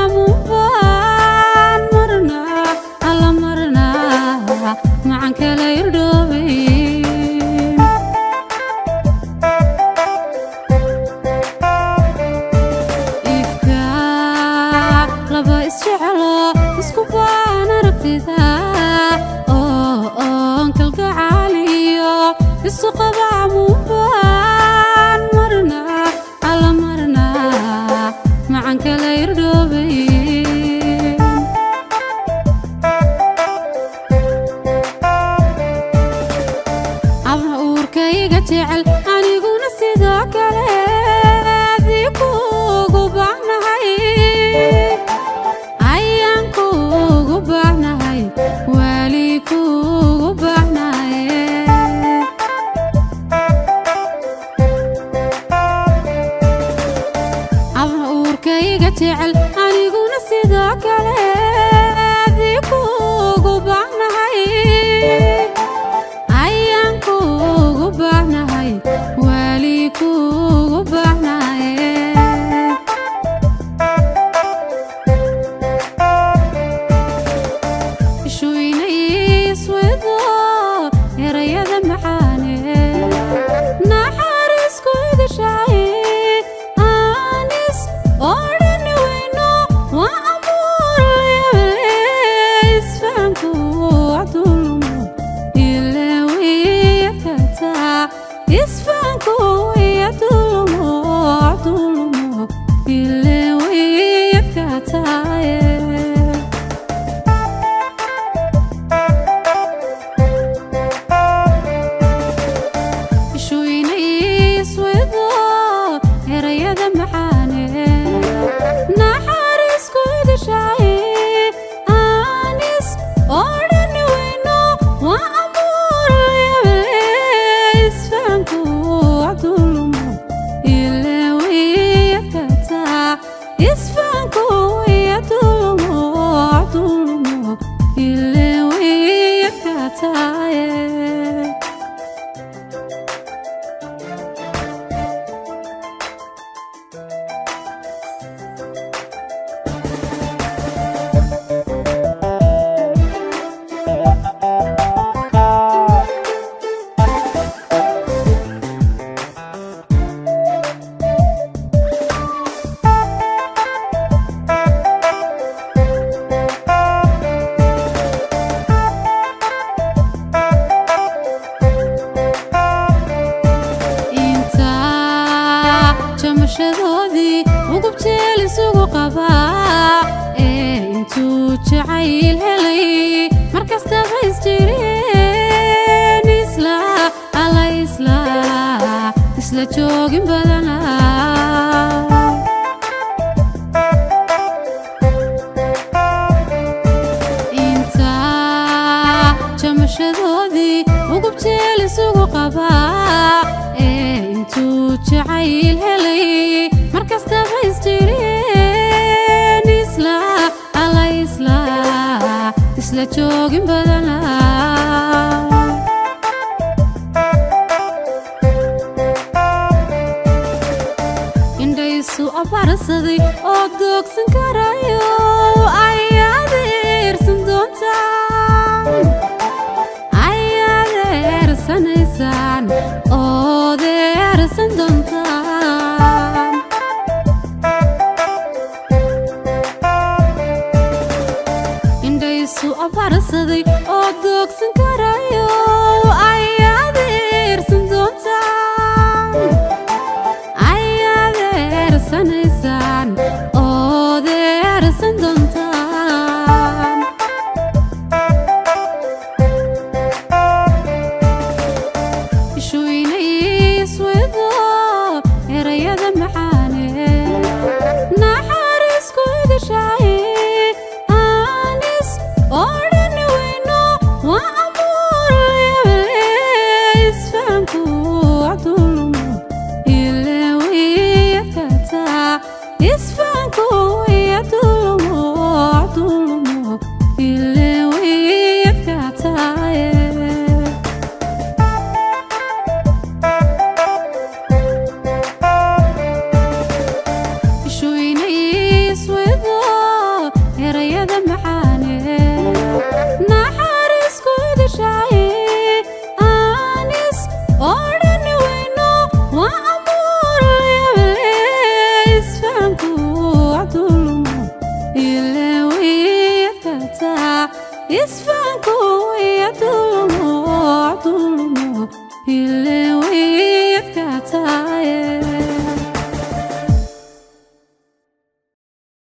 qabaamuubaan marna alla marna macan kala irdhoobay. Ifka laba isjeclo isku baan aragtida oo oon kalgacaaliyo isu qabaamuubaan marna alla marna macan kala irdhoobay. Aba uurkayga jecel, aniguna sidoo kale adii kuugu baahnahay, ayaan kuugu baahnahay, waali kuugu baahnahay. Aba uurkayga jecel, aniguna sidoo kale adii kuugu baahnahay, ayaan kuugu baahnahay, waali kuugu baahnahay. Ishuinayswedo erayada macaane naxariisku idashaay aanis odhan weyno waa amuur leebele isfahanku wacdulmo ilewiyakata isfahanku iyadulmo wacdulmo ilewiyakataaye. Ishuinayswedo erayada macaane naxariisku idashaay aanis odhan weyno waa amuur leebele isfahanku wacdulmo ilewiyakata isfahanku iyadulmo wacdulmo ilewiyakataaye. Inta jamashadoodii ugubjeel isugu qabaa ee intuu jacayl helay mar kastaba isjireen isla alla isla isla joogin badana. Inta jamashadoodii ugubjeel isugu qabaa ee intuu jacayl helay mar kastaba isjireen isla alla isla isla joogin badana. Indhaysu abaarsaday oo doogsan karayo ayaad eersan doontaan, ayaad eersanaysaan ood eersan doontaan. Indhaysu abaarsaday oo doogsan karayo ayaad eersan doontaan, ayaad eersanaysaan ood eersan doontaan. Ishuinayswedo erayada macaane naxariisku idashaay aanis odhan weyno waa amuur leebele isfahanku wacdulmo ilewiyakata isfahanku iyadulmo. Isfahanku iyo dulmo dulmo.